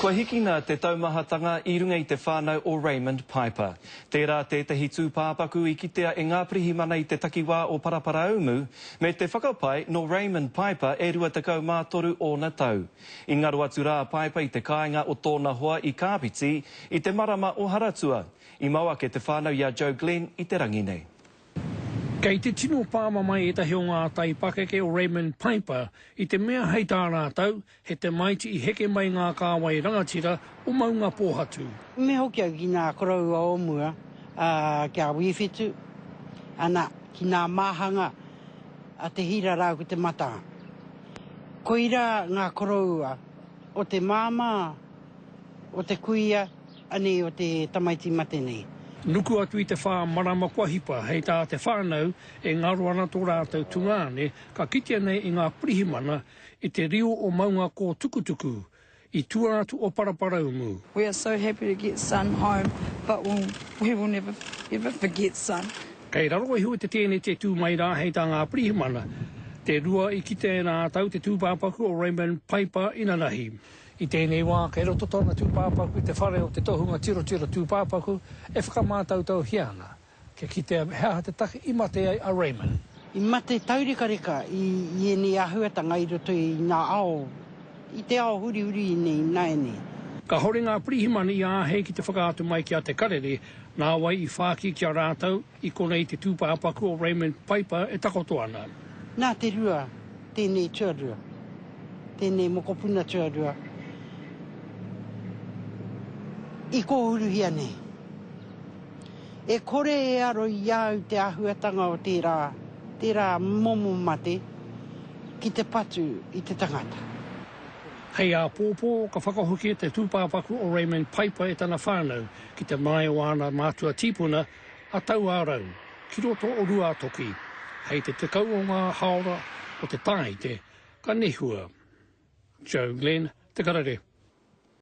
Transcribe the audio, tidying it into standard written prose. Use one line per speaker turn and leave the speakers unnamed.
Kua hikina te taumahatanga i runga i te whānau o Raymond Piper. Tērā tētahi tūpāpaku i kitea e ngā pirihimana i te takiwā o Paraparaumu, me te whakapae nō Raymond Piper e 23 ōna tau. I ngaro atu rā a Piper i te kāinga o tōna hoa i Kāpiti i te marama o Haratua. I mau ake te whānau i a Joe Glenn i te rangi nei.
Kei te tino pāmamae ētahi o ngā taipakeke o Raymond Piper i te mea hei tā rātou, he tamaiti i heke mai ngā kāwai rangatira o Maungapōhatu.
Me hoki au ki nā koroua o mua, ā, ki a Wī Whitu, ana, ki nā māhanga a Te Hira rāua ko Te Matanga. Koirā ngā koroua o te māmā, o te kuia, Anei o te tamaiti mate nei.
Nuku atu i te whā marama kua hipa, hei tā te whānau, e ngaro ana tō rātou tungāne, ka kitea nei i ngā pirihimana i te riu o Maungakōtukutuku, i tua atu o Paraparaumu.
We are so happy to get son home but we'll we will never ever forget son.
Kei raro iho i te tēneti e tū mai rā hei tā ngā pirihimana, te rua i kite e rātou te tūpāpaku o Raymond Piper inanahi. I tēnei wā, kei roto tōna tūpāpaku i te whare o te tohunga tirotiro tūpāpaku e whakamātautauhia ana, kia kitea he aha te take i mate ai a Raymond.
I mate taurekareka i ēnei āhuatanga i roto i ngā ao, i te ao hurihuri nei ināianei.
Kāore ngā pirihimana i āhei ki te whakaatu mai ki a Te Karere, nāwai i whāki ki a rātou i konei te tūpāpaku o Raymond Piper e takoto ana.
Nā te rua tēnei tuarua. Tēnei mokopuna tuarua i kōhuruhia nei. E kore e aro i a au te āhuatanga o tērā, tērā momo mate ki te patu i te tangata.
Hei āpōpō ka whakahokia te tūpāpaku o Raymond Piper e tana whānau ki te marae o āna mātua tīpuna a Tauārau, ki roto o Ruātoki, hei te 10 o ngā hāora o te Tāite ka nehua. Joe Glenn, Te Karere.